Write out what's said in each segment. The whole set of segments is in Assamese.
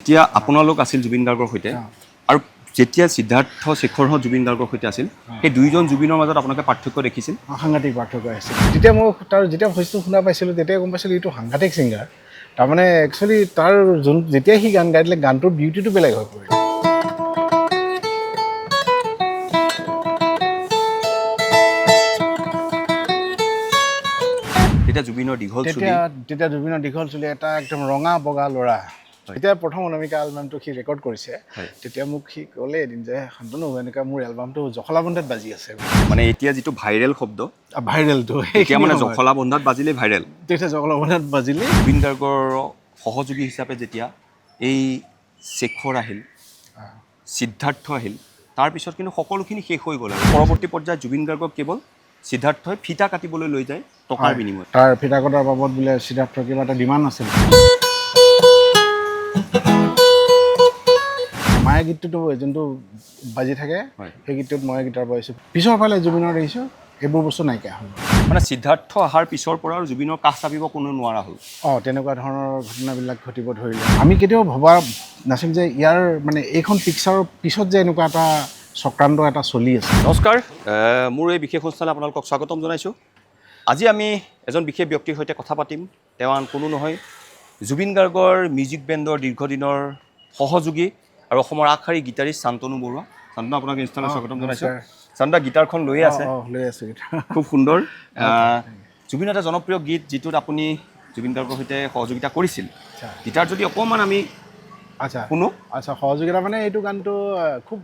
যেতিয়া আপোনালোক আছিল জুবিন গাৰ্গৰ সৈতে আৰু যেতিয়া সিদ্ধাৰ্থ শেখৰহঁত জুবিন গাৰ্গৰ সৈতে আছিল, সেই দুয়োজন জুবিনৰ মাজত আপোনালোকে পাৰ্থক্য দেখিছিল? সাংঘাতিক পাৰ্থক্য আছিল। তেতিয়া মই তাৰ যেতিয়া ভইচটো শুনা পাইছিলোঁ, তেতিয়াই গম পাইছিলোঁ এইটো সাংঘাতিক ছিংগাৰ। তাৰমানে একচুৱেলি তাৰ যোন যেতিয়াই সি গান গাই দিলে, গানটোৰ বিউটিটো বেলেগ হৈ পৰিল। তেতিয়া জুবিনৰ দীঘল চুলি। তেতিয়া জুবিনৰ দীঘল চুলি, এটা একদম ৰঙা বগা ল'ৰা। যেতিয়া প্ৰথম অনামিকা এলবামটো সি ৰেকৰ্ড কৰিছে, তেতিয়া মোক সি ক'লে এদিন যে শান্তনু, এনেকুৱা মোৰ এলবামটো জখলাবন্ধাত বাজি আছে। মানে এতিয়া যিটো ভাইৰেল শব্দ, ভাইৰেলটো এতিয়া মানে জখলাবন্ধাত বাজিলেই ভাইৰেল। তেতিয়া জখলাবন্ধাত বাজিলে। জুবিন গাৰ্গৰ সহযোগী হিচাপে যেতিয়া এই শেখৰ আহিল, সিদ্ধাৰ্থ আহিল, তাৰপিছত কিন্তু সকলোখিনি শেষ হৈ গ'ল আৰু পৰৱৰ্তী পৰ্যায়ত জুবিন গাৰ্গক কেৱল সিদ্ধাৰ্থই ফিটা কাটিবলৈ লৈ যায় টকাৰ বিনিময়ত। তাৰ ফিটা কটাৰ বাবদ বোলে সিদ্ধাৰ্থৰ কিবা এটা ডিমাণ্ড আছিল। মায়া গীতটোতো যোনটো বাজি থাকে, সেই গীতটোত মই গীটাৰ বজাইছোঁ। পিছৰ ফালে জুবিনৰ দেখিছোঁ এইবোৰ বস্তু নাইকিয়া হ'ল। মানে সিদ্ধাৰ্থ অহাৰ পিছৰ পৰা আৰু জুবিনৰ কাষ চাপিব কোনো নোৱাৰা হ'ল। অঁ, তেনেকুৱা ধৰণৰ ঘটনাবিলাক ঘটিব ধৰিলে। আমি কেতিয়াও ভবা নাছিল যে ইয়াৰ মানে এইখন পিকচাৰৰ পিছত যে এনেকুৱা এটা চক্ৰান্ত এটা চলি আছে। নমস্কাৰ, মোৰ এই বিশেষ অনুষ্ঠানলৈ আপোনালোকক স্বাগতম জনাইছোঁ। আজি আমি এজন বিশেষ ব্যক্তিৰ সৈতে কথা পাতিম। তেওঁ আন কোনো নহয়, জুবিন গাৰ্গৰ মিউজিক বেণ্ডৰ দীৰ্ঘদিনৰ সহযোগী আৰু অসমৰ আগশাৰী গীটাৰিষ্ট শান্তনু বৰুৱা। শান্তনু, আপোনাক অনুষ্ঠানলৈ স্বাগতম জনাইছোঁ। শান্তনু, গীটাৰখন লৈয়ে আছে? অঁ, লৈ আছোঁ গীটাৰ। খুব সুন্দৰ। জুবিনৰ এটা জনপ্ৰিয় গীত যিটোত আপুনি জুবিন গাৰ্গৰ সৈতে সহযোগিতা কৰিছিল, গীটাৰ যদি অকণমান আমি শুনো। আচ্ছা, সহযোগিতা মানে এইটো গানটো খুব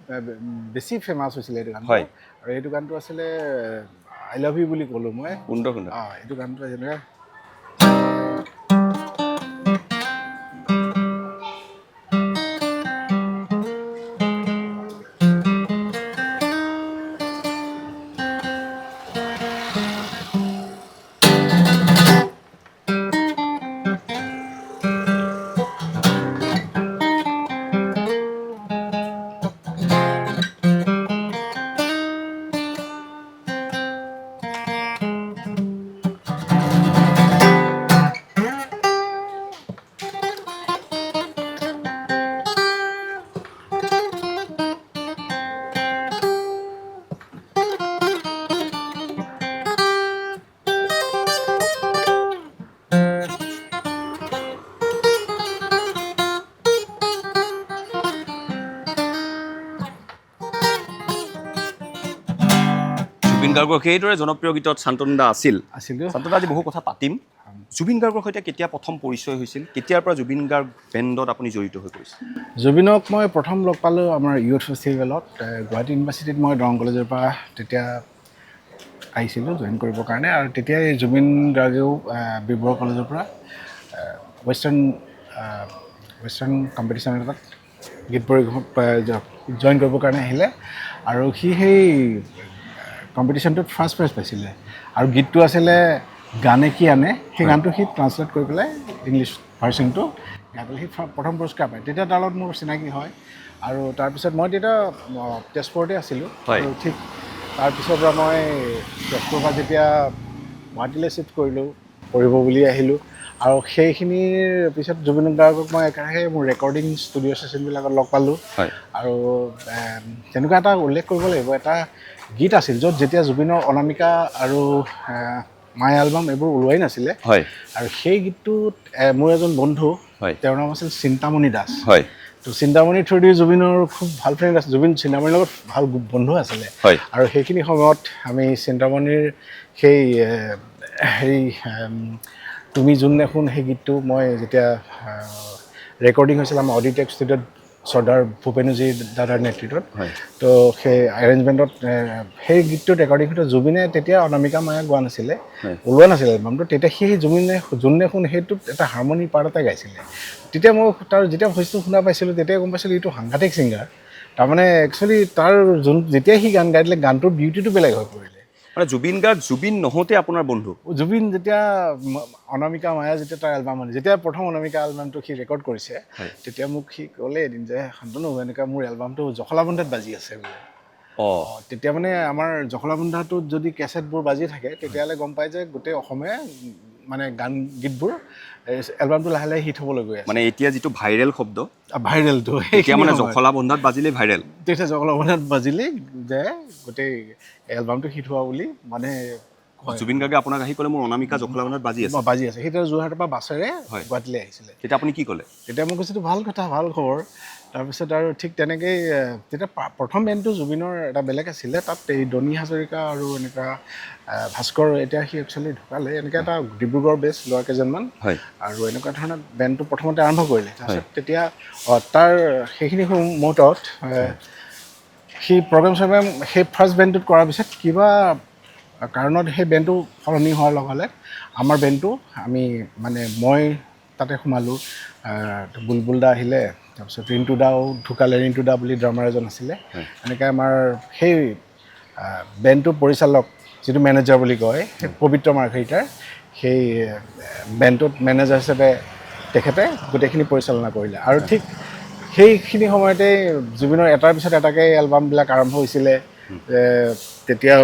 বেছি ফেমাছ হৈছিলে এইটো গানটো। আৰু এইটো গানটো আছিলে I love you বুলি ক'লোঁ মই। সুন্দৰ সুন্দৰ। অঁ, এইটো গানটো যেনেকৈ জুবিন গাৰ্গৰ সেইদৰে জনপ্ৰিয় গীতত শান্তনু দা আছিল। আছিলোঁ। শান্তনু দা, আজি বহু কথা পাতিম। জুবিন গাৰ্গৰ সৈতে কেতিয়া প্ৰথম পৰিচয় হৈছিল, কেতিয়াৰ পৰা জুবিন গাৰ্গ বেণ্ডত আপুনি জড়িত হৈ পৰিছিল? জুবিনক মই প্ৰথম লগ পালোঁ আমাৰ ইউথ ফেষ্টিভেলত, গুৱাহাটী ইউনিভাৰ্চিটিত। মই দৰং কলেজৰ পৰা তেতিয়া আহিছিলোঁ জইন কৰিবৰ কাৰণে। আৰু তেতিয়াই জুবিন গাৰ্গেও বি বৰুৱা কলেজৰ পৰা ৱেষ্টাৰ্ণ কম্পিটিশ্যন এটাত গীত জইন কৰিবৰ কাৰণে আহিলে। আৰু সি সেই কম্পিটিশ্যনটোত ফাৰ্ষ্ট প্ৰাইজ পাইছিলে। আৰু গীতটো আছিলে গানে কি আনে, সেই গানটো সি ট্ৰান্সলেট কৰি পেলাই ইংলিছ ভাৰ্চনটো গাই পেলাই সি প্ৰথম পুৰস্কাৰ পায়। তেতিয়া তাৰ লগত মোৰ চিনাকি হয়। আৰু তাৰপিছত মই তেতিয়া তেজপুৰতে আছিলোঁ। আৰু ঠিক তাৰপিছৰ পৰা মই তেজপুৰৰ পৰা যেতিয়া গুৱাহাটীলৈ শ্বিফ্ট কৰিলোঁ, পঢ়িব বুলি আহিলোঁ। আৰু সেইখিনিৰ পিছত জুবিন গাৰ্গক মই একেৰাহে মোৰ ৰেকৰ্ডিং ষ্টুডিঅ' ছেশ্যনবিলাকত লগ পালোঁ। আৰু তেনেকুৱা এটা উল্লেখ কৰিব লাগিব, এটা গীত আছিল য'ত যেতিয়া জুবিনৰ অনামিকা আৰু মাই এলবাম এইবোৰ ওলোৱাই নাছিলে। আৰু সেই গীতটোত মোৰ এজন বন্ধু, তেওঁৰ নাম আছিল চিন্তামণি দাস। তো চিন্তামণিৰ থ্ৰুদি জুবিনৰ খুব ভাল ফ্ৰেণ্ড আছিল। জুবিন চিন্তামণিৰ লগত ভাল বন্ধু আছিলে। আৰু সেইখিনি সময়ত আমি চিন্তামণিৰ সেই হেৰি তুমি যোন দেখোন সেই গীতটো মই যেতিয়া ৰেকৰ্ডিং হৈছিল আমাৰ অডিটেক ষ্টুডিঅ'ত চৰ্দাৰ ভূপেনুজী দাদাৰ নেতৃত্বত, তো সেই এৰেঞ্জমেণ্টত সেই গীতটোত ৰেকৰ্ডিং হওঁতে জুবিনে তেতিয়া অনামিকা মায়া গোৱা নাছিলে, ওলোৱা নাছিলে এলবামটো। তেতিয়া সেই জুবিনে যোন দেখোন সেইটোত এটা হাৰমনি পাৰ্ট এটা গাইছিলে। তেতিয়া মই তাৰ যেতিয়া ভইচটো শুনা পাইছিলোঁ, তেতিয়াই গম পাইছিলোঁ এইটো সাংঘাতিক ছিংগাৰ। তাৰমানে একচুৱেলি তাৰ যোন যেতিয়াই সি গান গাই দিলে, গানটোৰ বিউটিটো বেলেগ হৈ পৰিলে। মানে জুবিন গাৰ্গ জুবিন নহওঁতে আপোনাৰ বন্ধু। জুবিন যেতিয়া অনামিকা মায়া যেতিয়া তাৰ এলবাম আনি যেতিয়া প্ৰথম অনামিকা এলবামটো সি ৰেকৰ্ড কৰিছে, তেতিয়া মোক সি ক'লে এদিন যে শান্তনু, এনেকুৱা মোৰ এলবামটো জখলাবন্ধাত বাজি আছে বোলে। তেতিয়া মানে আমাৰ জখলাবন্ধাটোত যদি কেছেটবোৰ বাজি থাকে, তেতিয়াহ'লে গম পায় যে গোটেই অসমে মানে গান গীতবোৰ এলবামটো লাহে লাহে হিট হ'বলৈ গৈ আছে। মানে এতিয়া যিটো ভাইৰেল শব্দ, ভাইৰেলটো এতিয়া মানে জখলা বন্ধাত বাজিলেই ভাইৰেল। তেতিয়া জখলাবন্ধাত বাজিলেই যে গোটেই এলবামটো হিট হোৱা বুলি মানে কয়। জুবিন গাৰ্গে আপোনাক আহি ক'লে মোৰ অনামিকা জখলাবন্ধাত বাজি আছে। বাজি আছে। সেই যোৰহাটৰ পৰা বাছেৰে গুৱাহাটীলৈ আহিছিলে। তেতিয়া আপুনি কি ক'লে? তেতিয়া মই কৈছিলোঁ ভাল কথা, ভাল খবৰ। তাৰপিছত আৰু ঠিক তেনেকেই তেতিয়া প্ৰথম বেণ্ডটো জুবিনৰ এটা বেলেগ আছিলে, তাত এই ডনী হাজৰিকা আৰু এনেকুৱা ভাস্কৰ, এতিয়া সি একচুৱেলি ঢুকালে, এনেকুৱা এটা ডিব্ৰুগড় বেছ ল'ৰা কেইজনমান আৰু এনেকুৱা ধৰণৰ বেণ্ডটো প্ৰথমতে আৰম্ভ কৰিলে। তাৰপিছত তেতিয়া তাৰ সেইখিনি মুহূৰ্তত সি প্ৰগ্ৰেম চগ্ৰেম সেই ফাৰ্ষ্ট বেণ্ডটোত কৰাৰ পিছত কিবা কাৰণত সেই বেণ্ডটো সলনি হোৱাৰ লগে লগে আমাৰ বেণ্ডটো আমি মানে মই তাতে সোমালোঁ। বুলবুল দা আহিলে, তাৰপিছত ৰিণ্টু দাও ঢুকালে, ৰিণ্টু দা বুলি ড্ৰামাৰ এজন আছিলে। এনেকৈ আমাৰ সেই বেণ্ডটোৰ পৰিচালক যিটো মেনেজাৰ বুলি কয়, সেই পবিত্ৰ মাৰ্ঘেৰিটাৰ সেই বেণ্ডটোত মেনেজাৰ হিচাপে তেখেতে গোটেইখিনি পৰিচালনা কৰিলে। আৰু ঠিক সেইখিনি সময়তেই জুবিনৰ এটাৰ পিছত এটাকৈ এলবামবিলাক আৰম্ভ হৈছিলে। তেতিয়া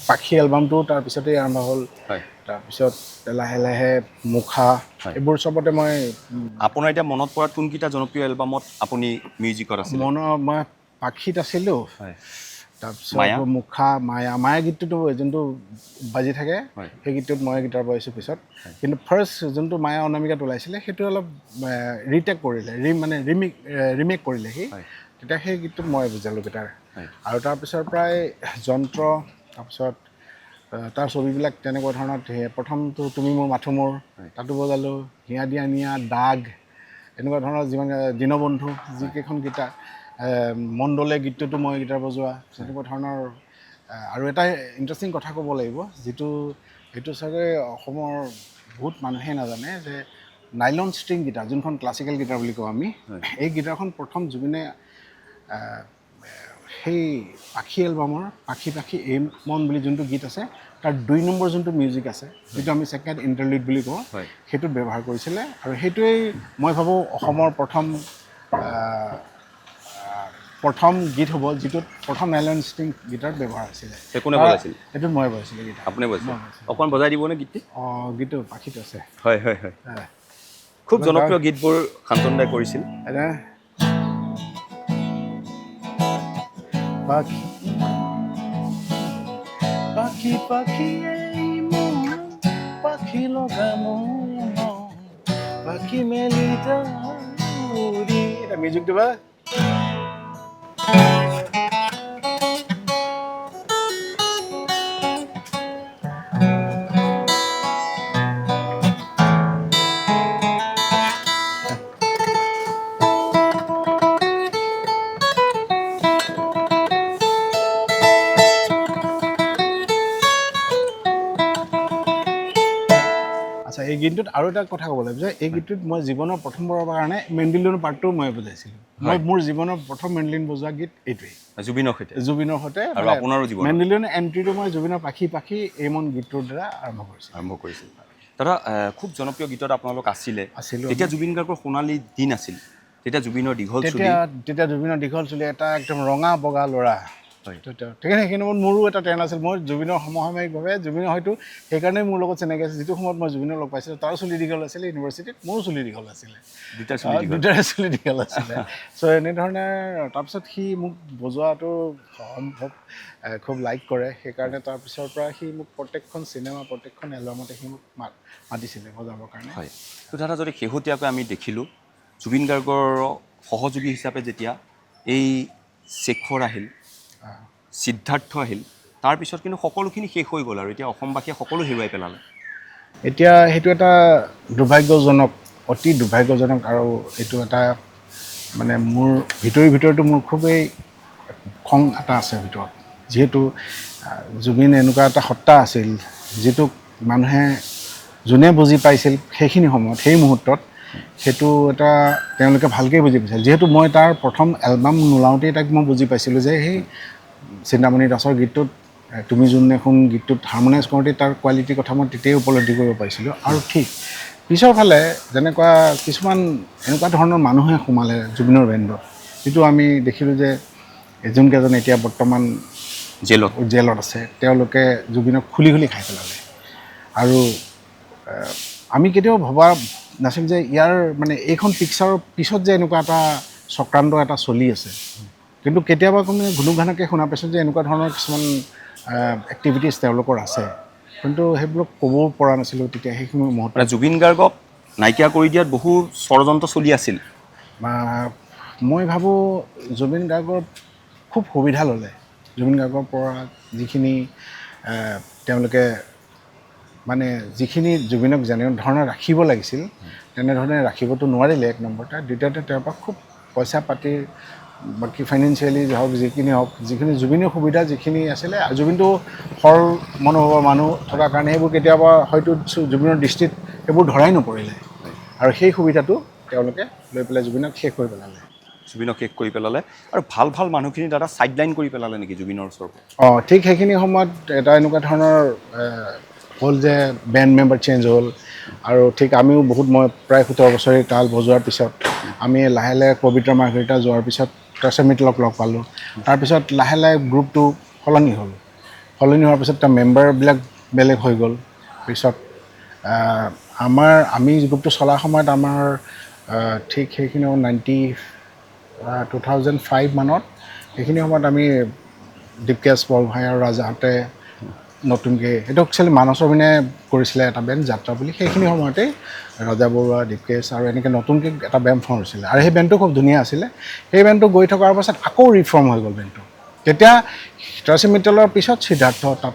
পাখি এলবামটো তাৰপিছতেই আৰম্ভ হ'ল। তাৰপিছত লাহে লাহে মুখা, এইবোৰ চবতে মই আপোনাৰ এতিয়া মনত পৰাত কোনকেইটা জনপ্ৰিয় এলবামত আপুনি মিউজিকত আছিলে? মই পাখিত আছিলোঁ। তাৰপিছত মায়া? মুখা, মায়া, মায়া গীতটোতো যোনটো বাজি থাকে সেই গীতটোত মই গীটাৰ বজাইছোঁ পিছত। কিন্তু ফাৰ্ষ্ট যোনটো মায়া অনামিকাত ওলাইছিলে সেইটো অলপ ৰিটেক কৰিলে, মানে ৰিমেক কৰিলে সি। তেতিয়া সেই গীতটোত মই বজালোঁ গীটাৰ। আৰু তাৰপিছৰ প্ৰায় যন্ত্ৰ, তাৰপিছত তাৰ ছবিবিলাক তেনেকুৱা ধৰণৰ, প্ৰথমটো তুমি মোৰ মাথো মোৰ তাতো বজালোঁ, হিয়া দিয়া নিয়া, দাগ, এনেকুৱা ধৰণৰ যিমান দীনবন্ধু যিকেইখন গীটাৰ, মণ্ডলে গীতটোতো মই গীটাৰ বজোৱা, তেনেকুৱা ধৰণৰ। আৰু এটা ইণ্টাৰেষ্টিং কথা ক'ব লাগিব, সেইটো চাগে অসমৰ বহুত মানুহে নাজানে যে নাইলন ষ্ট্ৰিং গীটাৰ, যোনখন ক্লাছিকেল গীটাৰ বুলি কওঁ আমি, এই গীটাৰখন প্ৰথম জুবিনে সেই পাখি এলবামৰ পাখি পাখি এই মন বুলি যোনটো গীত আছে তাৰ 2 নম্বৰ যোনটো মিউজিক আছে, যিটো আমি ছেকেণ্ড ইণ্টাৰলিউড বুলি কওঁ, সেইটোত ব্যৱহাৰ কৰিছিলে। আৰু সেইটোৱেই মই ভাবোঁ অসমৰ প্ৰথম গীত হ'ব যিটোত প্ৰথম নাইলন ষ্ট্ৰিং গীটাৰ ব্যৱহাৰ হৈছিলে। সেই কোনে বজাইছিল? সেইটোত মই বজাইছিলোঁ গীটাৰ। আপুনি বজাইছিল? মই বজাইছিলোঁ। অকণমান বজাই দিবনে গীতটি? অঁ, গীতটো পাখিটো আছে। হয়, হয়, হয়। খুব জনপ্ৰিয় গীতবোৰ শান্তনু দাই কৰিছিল। পাখি পাখি পাখি এই মন, পাখি লগা মন, পাখি মেলি উৰি। এটা মিউজিক দিবা। আচ্ছা, এই গীতটোত আৰু এটা কথা ক'ব লাগিব যে এই গীতটোত মই জীৱনৰ প্ৰথমবাৰৰ কাৰণে মেণ্ডলিনৰ পাৰ্টটোও মই বজাইছিলোঁ। মই মোৰ জীৱনৰ প্ৰথম মেণ্ডলিন বজোৱা গীত এইটোৱেই। জুবিনৰ সৈতে? জুবিনৰ সৈতে। আৰু আপোনাৰো জীৱনৰ? মেণ্ডলিন এণ্ট্ৰিটো মই জুবিনৰ পাখি পাখি এই মন গীতটোৰ দ্বাৰা আৰম্ভ কৰিছিলোঁ। আৰম্ভ কৰিছিল। দাদা, খুব জনপ্ৰিয় গীতত আপোনালোক আছিলে। আছিলোঁ। তেতিয়া জুবিন গাৰ্গৰ সোণালী দিন আছিল, তেতিয়া জুবিনৰ দীঘল চুলি। তেতিয়া জুবিনৰ দীঘল চুলি, এটা একদম ৰঙা বগা ল'ৰা। সেইকাৰণে সেইখিনি সময়ত মোৰো এটা ট্ৰেণ্ড আছিল। মই জুবিনৰ সমসাময়িকভাৱে জুবিনৰ হয়তো সেইকাৰণেই মোৰ লগত চিনাকি আছিল। যিটো সময়ত মই জুবিনৰ লগ পাইছিলোঁ তাৰো চুলি দীঘল আছিলে ইউনিভাৰ্চিটিত, মোৰো চুলি দীঘল আছিলে। দুটা চুলি দীঘল। দুটাৰে চুলি দীঘল আছিলে। এনেধৰণে তাৰপিছত সি মোক বজোৱাটো সম্ভৱ খুব লাইক কৰে, সেইকাৰণে তাৰপিছৰ পৰা সি মোক প্ৰত্যেকখন চিনেমা, প্ৰত্যেকখন এলবামতে সি মোক মাতিছিলে বজাবৰ কাৰণে। হয়। দাদা, যদি শেহতীয়াকৈ আমি দেখিলোঁ জুবিন গাৰ্গৰ সহযোগী হিচাপে যেতিয়া এই শেখৰ আহিল, সিদ্ধাৰ্থ আহিল, তাৰপিছত কিন্তু সকলোখিনি শেষ হৈ গ'ল আৰু এতিয়া অসমবাসীয়ে সকলো হেৰুৱাই পেলালে। এতিয়া সেইটো এটা দুৰ্ভাগ্যজনক, অতি দুৰ্ভাগ্যজনক, আৰু এইটো এটা মানে মোৰ ভিতৰি ভিতৰতো মোৰ খুবেই খং এটা আছে ভিতৰত, যিহেতু জুবিন এনেকুৱা এটা সত্তা আছিল যিটোক মানুহে যোনে বুজি পাইছিল সেইখিনি সময়ত, সেই মুহূৰ্তত, সেইটো এটা তেওঁলোকে ভালকৈ বুজি পাইছিল। যিহেতু মই তাৰ প্ৰথম এলবাম নোলাওঁতেই তাক মই বুজি পাইছিলোঁ যে সেই চিন্তামণি দাসৰ গীতটোত তুমি যোন এখন গীতটোত হাৰমনাইজ কৰোঁতে তাৰ কোৱালিটিৰ কথা মই তেতিয়াই উপলব্ধি কৰিব পাৰিছিলোঁ। আৰু ঠিক পিছৰ ফালে যেনেকুৱা কিছুমান এনেকুৱা ধৰণৰ মানুহে সোমালে জুবিনৰ বেণ্ডত, যিটো আমি দেখিলোঁ যে যোনকেইজন এতিয়া বৰ্তমান জেলত জেলত আছে, তেওঁলোকে জুবিনক খুলি খুলি খাই পেলালে। আৰু আমি কেতিয়াও ভবা নাছিল যে ইয়াৰ মানে এইখন পিকচাৰৰ পিছত যে এনেকুৱা এটা চক্ৰান্ত এটা চলি আছে। কিন্তু কেতিয়াবা কোনো ঘুনুক ঘানাকৈ শুনা পাইছোঁ যে এনেকুৱা ধৰণৰ কিছুমান এক্টিভিটিছ তেওঁলোকৰ আছে, কিন্তু সেইবিলাক ক'বও পৰা নাছিলোঁ তেতিয়া সেইখিনি মুহূৰ্তত। মানে জুবিন গাৰ্গক নাইকিয়া কৰি দিয়াত বহু ষড়যন্ত্ৰ চলি আছিল। বা মই ভাবোঁ জুবিন গাৰ্গৰ খুব সুবিধা ল'লে, জুবিন গাৰ্গৰ পৰা যিখিনি তেওঁলোকে মানে যিখিনি জুবিনক যেনেধৰণে ৰাখিব লাগিছিল তেনেধৰণে ৰাখিবতো নোৱাৰিলে, এক নম্বৰতে। দ্বিতীয়তে তেওঁৰ পৰা খুব পইচা পাতিৰ বাকী ফাইনেন্সিয়েলি হওক যিখিনি হওক, যিখিনি জুবিনৰ সুবিধা যিখিনি আছিলে, আৰু জুবিনটো সৰল মনোভাৱৰ মানুহ থকাৰ কাৰণে সেইবোৰ কেতিয়াবা হয়তো জুবিনৰ দৃষ্টিত সেইবোৰ ধৰাই নপৰিলে, আৰু সেই সুবিধাটো তেওঁলোকে লৈ পেলাই জুবিনক শেষ কৰি পেলালে। জুবিনক শেষ কৰি পেলালে। আৰু ভাল ভাল মানুহখিনি দাদা ছাইডলাইন কৰি পেলালে নেকি জুবিনৰ ওচৰৰ পৰা? অঁ, ঠিক সেইখিনি সময়ত এটা এনেকুৱা ধৰণৰ হ'ল যে বেণ্ড মেম্বাৰ চেঞ্জ হ'ল, আৰু ঠিক আমিও বহুত, মই প্ৰায় 17 বছৰে তাল বজোৱাৰ পিছত আমি লাহে লাহে পবিত্ৰ মাৰ্ঘেৰিটা যোৱাৰ পিছত ট্ৰেছমিটলক লগ পালোঁ। তাৰপিছত লাহে লাহে গ্ৰুপটো সলনি হ'ল। সলনি হোৱাৰ পিছত তাৰ মেম্বাৰবিলাক বেলেগ হৈ গ'ল। পিছত আমি গ্ৰুপটো চলাৰ সময়ত আমাৰ ঠিক সেইখিনি 2005 মানত সেইখিনি সময়ত আমি দীপকেশ বৰগোহাঁই আৰু ৰাজাহঁতে নতুনকৈ, সেইটো একচুৱেলি মানস ৰবীনে কৰিছিলে এটা বেণ্ড যাত্ৰা বুলি, সেইখিনি সময়তেই ৰাজা বৰুৱা, দীপকেশ আৰু এনেকৈ নতুনকৈ এটা বেণ্ড ফৰ্ম হৈছিলে, আৰু সেই বেণ্ডটো খুব ধুনীয়া আছিলে। সেই বেণ্ডটো গৈ থকাৰ পাছত আকৌ ৰিফৰ্ম হৈ গ'ল বেণ্ডটো। তেতিয়া ট্ৰাচি মিত্তলৰ পিছত সিদ্ধাৰ্থ তাত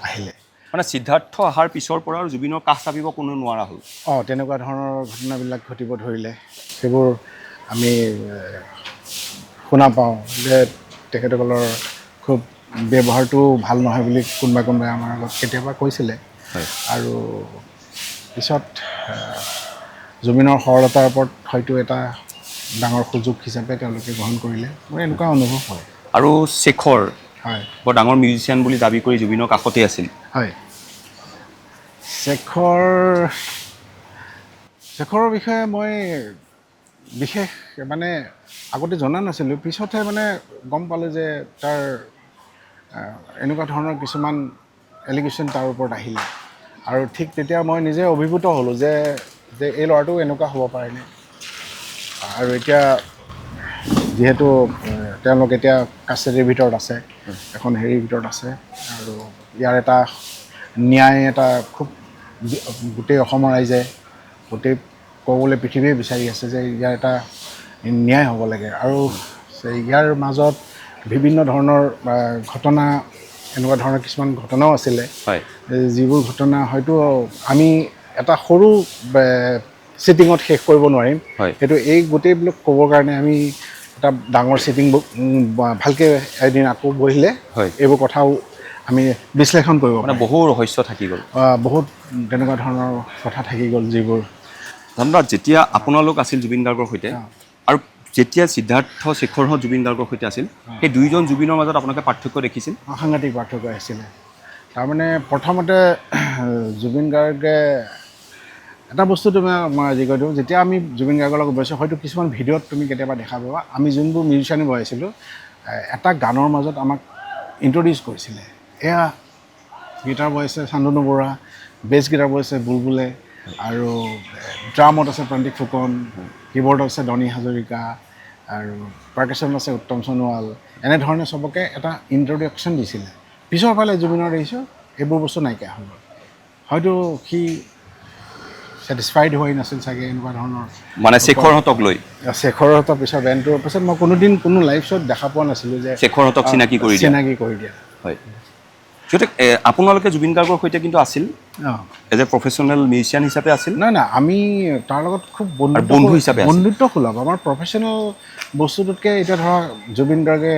আহিলে। মানে সিদ্ধাৰ্থ অহাৰ পিছৰ পৰা আৰু জুবিনৰ কাষ চাপিব কোনো নোৱাৰা হ'ল। অঁ, তেনেকুৱা ধৰণৰ ঘটনাবিলাক ঘটিব ধৰিলে। সেইবোৰ আমি শুনা পাওঁ যে তেখেতসকলৰ খুব ব্যৱহাৰটো ভাল নহয় বুলি কোনোবাই কোনোবাই আমাৰ আগত কেতিয়াবা কৈছিলে। আৰু পিছত জুবিনৰ সৰলতাৰ ওপৰত হয়তো এটা ডাঙৰ সুযোগ হিচাপে তেওঁলোকে গ্ৰহণ কৰিলে, মোৰ এনেকুৱা অনুভৱ হয়। আৰু শেখৰ হয়, বৰ ডাঙৰ মিউজিচিয়ান বুলি দাবী কৰি জুবিনৰ কাষতে আছিল। হয়, শেখৰৰ বিষয়ে মই বিশেষ মানে আগতে জনা নাছিলোঁ, পিছতহে মানে গম পালোঁ যে তাৰ এনেকুৱা ধৰণৰ কিছুমান এলিগেশ্যন তাৰ ওপৰত আহিলে। আৰু ঠিক তেতিয়া মই নিজে অভিভূত হ'লোঁ যে এই ল'ৰাটো এনেকুৱা হ'ব পাৰেনে। আৰু এতিয়া যিহেতু তেওঁলোক এতিয়া কাষ্টাডিৰ ভিতৰত আছে, এখন হেৰিৰ ভিতৰত আছে, আৰু ইয়াৰ এটা ন্যায় এটা খুব গোটেই অসমৰ ৰাইজে, গোটেই ক'বলৈ পৃথিৱীয়ে বিচাৰি আছে যে ইয়াৰ এটা ন্যায় হ'ব লাগে। আৰু ইয়াৰ মাজত বিভিন্ন ধৰণৰ ঘটনা, এনেকুৱা ধৰণৰ কিছুমান ঘটনাও আছিলে, যিবোৰ ঘটনা হয়তো আমি এটা সৰু ছিটিঙত শেষ কৰিব নোৱাৰিম। সেইটো এই গোটেইবিলাক ক'বৰ কাৰণে আমি এটা ডাঙৰ ছিটিং ভালকৈ এদিন আকৌ বহিলে এইবোৰ কথাও আমি বিশ্লেষণ কৰিব মানে পাৰিম। বহু ৰহস্য থাকি গ'ল। বহুত তেনেকুৱা ধৰণৰ কথা থাকি গ'ল যিবোৰ। ধন্যবাদ। যেতিয়া আপোনালোক আছিল জুবিন গাৰ্গৰ সৈতে আৰু যেতিয়া সিদ্ধাৰ্থ শেখৰহঁত জুবিন গাৰ্গৰ সৈতে আছিল, সেই দুয়োজন জুবিনৰ মাজত আপোনালোকে পাৰ্থক্য দেখিছিল? সাংঘাতিক পাৰ্থক্য আছিলে। তাৰমানে প্ৰথমতে জুবিন গাৰ্গে এটা বস্তু তুমি মই আজি কৈ দিওঁ, যেতিয়া আমি জুবিন গাৰ্গৰ লগত বহিছোঁ, হয়তো কিছুমান ভিডিঅ'ত তুমি কেতিয়াবা দেখা পাবা, আমি যোনবোৰ মিউজিচিয়ানে বহাইছিলোঁ, এটা গানৰ মাজত আমাক ইণ্ট্ৰডিউচ কৰিছিলে। এয়া গীটাৰ বজাইছে শান্তনু বৰা, বেছ গীটাৰ বজাইছে বুলবুলে, আৰু ড্ৰামত আছে প্ৰান্তিক ফুকন, কীবৰ্ডত আছে ডনী হাজৰিকা, আৰু পাৰ্কেশ্যনত আছে উত্তম সোণোৱাল। এনেধৰণে চবকে এটা ইণ্ট্ৰডাকশ্যন দিছিলে। পিছৰ ফালে জুবিনৰ দেখিছোঁ এইবোৰ বস্তু নাইকিয়া হৈ গ'ল। হয়তো সি ছেটিছফাইড হোৱাই নাছিল চাগে, এনেকুৱা ধৰণৰ। মানে শেখৰহঁতক লৈ? শেখৰহঁতৰ পিছৰ বেণ্ডটোৰ পিছত মই কোনোদিন কোনো লাইভ শ্ব'ত দেখা পোৱা নাছিলোঁ যে শেখৰহঁতক চিনাকি কৰি দিয়া। চিনাকি কৰি দিয়া। হয়, সিহঁতে আপোনালোকে জুবিন গাৰ্গৰ সৈতে কিন্তু আছিল এজ এ প্ৰফেচনেল মিউজিচিয়ান হিচাপে আছিল। নাই নাই, আমি তাৰ লগত খুব বন্ধুত্ব, বন্ধু হিচাপে আছিল। বন্ধুত্ব সুলভ। আমাৰ প্ৰফেচনেল বস্তুটোতকৈ এতিয়া ধৰা জুবিন গাৰ্গে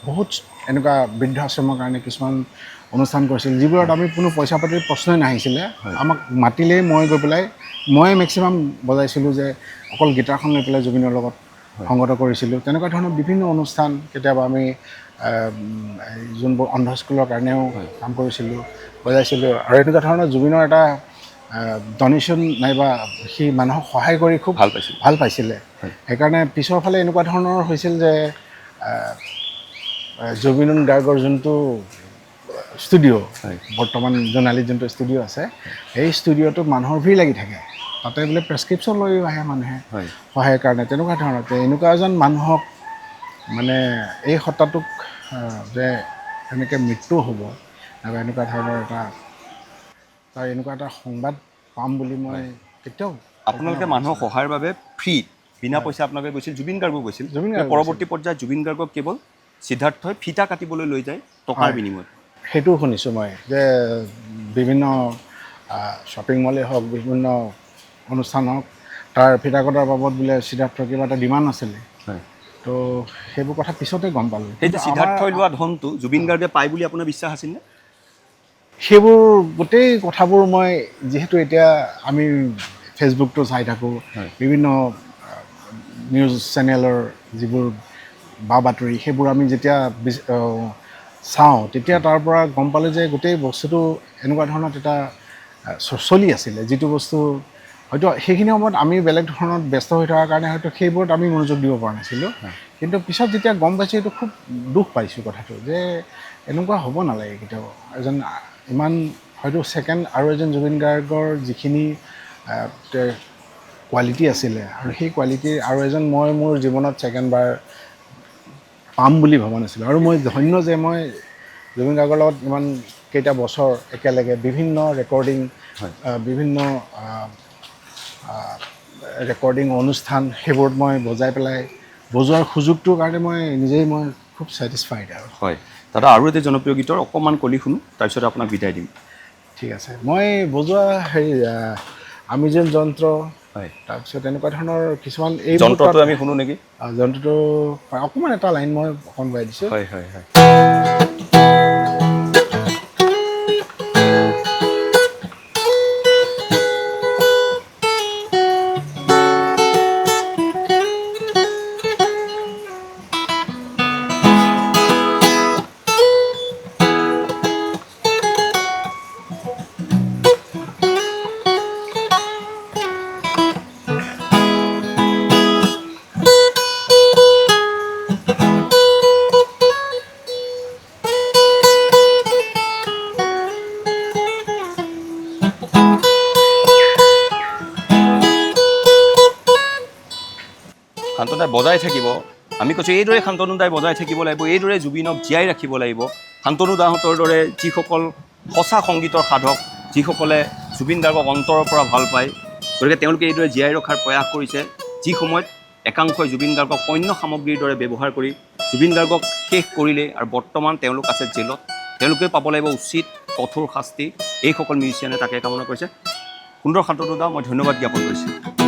বহুত এনেকুৱা বৃদ্ধাশ্ৰমৰ কাৰণে কিছুমান অনুষ্ঠান কৰিছিল, যিবোৰত আমি কোনো পইচা পাতিৰ প্ৰশ্নই নাহিছিলে। আমাক মাতিলেই মই গৈ পেলাই মই মেক্সিমাম বজাইছিলোঁ, যে অকল গীটাৰখন লৈ পেলাই জুবিনৰ লগত সংগত কৰিছিলোঁ। তেনেকুৱা ধৰণৰ বিভিন্ন অনুষ্ঠান কেতিয়াবা আমি যোনবোৰ অন্ধ স্কুলৰ কাৰণেও কাম কৰিছিলোঁ, বজাইছিলোঁ। আৰু এনেকুৱা ধৰণৰ জুবিনৰ এটা ডনেশ্যন নাইবা সি মানুহক সহায় কৰি খুব ভাল পাইছিল, ভাল পাইছিলে। সেইকাৰণে পিছৰ ফালে এনেকুৱা ধৰণৰ হৈছিল যে জুবিন গাৰ্গৰ যোনটো ষ্টুডিঅ', হয়। বৰ্তমান জোনালীত যোনটো ষ্টুডিঅ' আছে, সেই ষ্টুডিঅ'টোত মানুহৰ ভিৰ লাগি থাকে। তাতে বোলে প্ৰেছক্ৰিপশ্যন লৈও আহে মানুহে হয় সহায়ৰ কাৰণে, তেনেকুৱা ধৰণৰ। তে এনেকুৱা এজন মানুহক মানে এই সত্তাটোক যে এনেকৈ মৃত্যু হ'ব নাইবা এনেকুৱা ধৰণৰ এটা তাৰ এনেকুৱা এটা সংবাদ পাম বুলি মই কেতিয়াও আপোনালোকে মানুহক সহায়ৰ বাবে ফ্ৰী, বিনা পইচা আপোনালোকে গৈছিল, জুবিন গাৰ্গো গৈছিল। জুবিন গাৰ্গ। পৰৱৰ্তী পৰ্যায়ত জুবিন গাৰ্গক কেৱল সিদ্ধাৰ্থই ফিটা কাটিবলৈ লৈ যায় টকাৰ হয়। বিনিময়ত। সেইটোও শুনিছোঁ মই যে বিভিন্ন শ্বপিং মলেই হওক, বিভিন্ন অনুষ্ঠান হওক, তাৰ ফিটা কটাৰ বাবদ বোলে সিদ্ধাৰ্থৰ কিবা এটা ডিমাণ্ড আছিলে। হয়। তো সেইবোৰ কথা পিছতে গম পালোঁ। সেইটো কিন্তু সিদ্ধাৰ্থই লোৱা ধনটো জুবিন গাৰ্গে পায় বুলি আপোনাৰ বিশ্বাস আছিল নে? সেইবোৰ গোটেই কথাবোৰ মই যিহেতু এতিয়া আমি ফেচবুকটো চাই থাকোঁ, হয়। বিভিন্ন নিউজ চেনেলৰ যিবোৰ বা বাতৰি, সেইবোৰ আমি যেতিয়া চাওঁ, তেতিয়া তাৰ পৰা গম পালোঁ যে গোটেই বস্তুটো এনেকুৱা ধৰণত এটা চলি আছিলে, যিটো বস্তু হয়তো সেইখিনি সময়ত আমি বেলেগ ধৰণত ব্যস্ত হৈ থকাৰ কাৰণে হয়তো সেইবোৰত আমি মনোযোগ দিব পৰা নাছিলোঁ। কিন্তু পিছত যেতিয়া গম পাইছোঁ, এইটো খুব দুখ পাইছোঁ কথাটো যে এনেকুৱা হ'ব নালাগে কেতিয়াও। এজন ইমান হয়তো ছেকেণ্ড আৰু এজন জুবিন গাৰ্গৰ যিখিনি কোৱালিটি আছিলে, আৰু সেই কোৱালিটিৰ আৰু এজন মই মোৰ জীৱনত ছেকেণ্ডবাৰ পাম বুলি ভবা নাছিলোঁ। আৰু মই ধন্য যে মই জুবিন গাৰ্গৰ লগত ইমান কেইটা বছৰ একেলগে বিভিন্ন ৰেকৰ্ডিং, হয়। বিভিন্ন ৰেকৰ্ডিং অনুষ্ঠান, সেইবোৰত মই বজাই পেলাই বজোৱাৰ সুযোগটোৰ কাৰণে মই নিজেই মই খুব ছেটিছফাইড আৰু। হয় দাদা, আৰু এটা জনপ্ৰিয় গীতৰ অকণমান কলি শুনো, তাৰপিছত আপোনাক বিদায় দিম। ঠিক আছে, মই বজোৱা হেৰি আমি যেন যন্ত্ৰ, হয়। তাৰপিছত এনেকুৱা ধৰণৰ কিছুমান এই যন্ত্ৰটো মুহূৰ্তত- আমি শুনো নেকি? যন্ত্ৰটো অকণমান এটা লাইন মই অকণ গাই দিছোঁ। হয় হয় হয়। শান্তনুদাই বজাই থাকিব, আমি কৈছোঁ এইদৰে শান্তনুদাই বজাই থাকিব লাগিব, এইদৰে জুবিনক জীয়াই ৰাখিব লাগিব। শান্তনু দাহঁতৰ দৰে যিসকল সঁচা সংগীতৰ সাধক, যিসকলে জুবিন গাৰ্গক অন্তৰৰ পৰা ভাল পায়, গতিকে তেওঁলোকে এইদৰে জীয়াই ৰখাৰ প্ৰয়াস কৰিছে। যি সময়ত একাংশই জুবিন গাৰ্গক পণ্য সামগ্ৰীৰ দৰে ব্যৱহাৰ কৰি জুবিন গাৰ্গক শেষ কৰিলে আৰু বৰ্তমান তেওঁলোক আছে জেলত, তেওঁলোকে পাব লাগিব উচিত কঠোৰ শাস্তি। এইসকল মিউজিচিয়ানে তাকে কামনা কৰিছে। সুন্দৰ শান্তনু দা, মই ধন্যবাদ জ্ঞাপন কৰিছোঁ।